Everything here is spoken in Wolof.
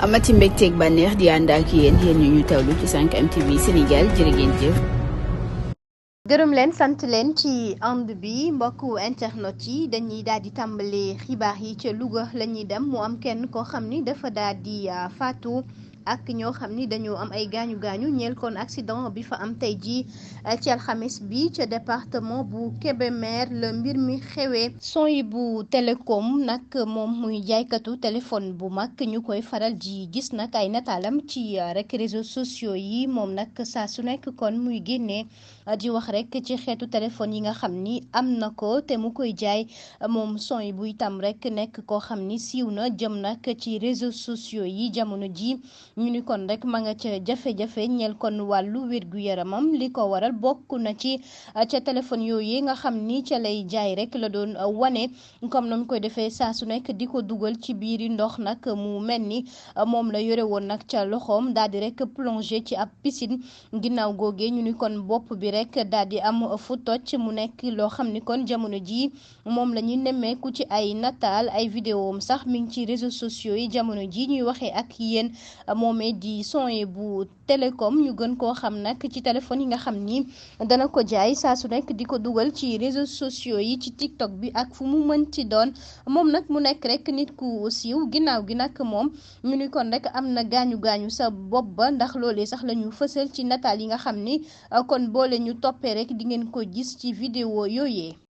amati mbégteeg bànneex di ànd ak yéen ñu tawlu ci 5M TV Sénégal jërë ngeen jëf. gërëm leen sant leen ci ànd bi mbokku internet yi dañuy daal di tàmbali xibaar yi ca Louga la ñuy dem mu am kenn koo xam ni dafa daal di faatu ak ñoo xam ni dañoo am ay gaañu gaañu ñeel kon accident bi fa am tey jii ci alxamis bi ca département bu Kébémer la mbir mi xewee. Sohibou Télécom nag moom muy jaaykatu téléphone bu mag ñu koy faral di gis nag ay nataalam ci rek réseaux sociaux yi moom nag saa su nekk kon muy génnee di wax rek ci xeetu téléphone yi nga xam ni am na ko te mu koy jaay moom Sohibou itam rek nekk koo xam ni siiw na jëm nag ci réseaux sociaux yi jamono ji ñu ni kon rek ma nga ca jafe-jafe ñeel kon wàllu wér-gu-yaramam li ko waral bokk na ci ca téléphone yooyu nga xam ni ca lay jaay rek la doon wane comme na mu koy defee saa su nekk di ko dugal ci biiri ndox nag mu mel ni moom la yore woon nag ca loxoom daal di rek plongé ci ab piscine ginnaaw googee ñu ni kon bopp bi rek daal di am fu toj mu nekk loo xam ni kon jamono ji moom la ñuy nemmeeku ci ay nataal ay vidéom sax mi ngi ci réseaux sociaux yi jamono ji ñuy waxee ak yéen moomee di Sohibou Télécom ñu gën koo xam nag ci téléphone yi nga xam ni dana ko jaay saa su nekk di ko dugal ci réseaux sociaux yi ci TikTok bi ak fu mu mën ci doon moom nag mu nekk rek nit ku siiw ginnaaw gi nag moom ñu ni kon rek am na gaañu gaañu sa bopp ba ndax loolee sax la ñu fësal ci nataal yi nga xam ni kon boole ñu toppee rek di ngeen ko gis ci vidéo yooyee.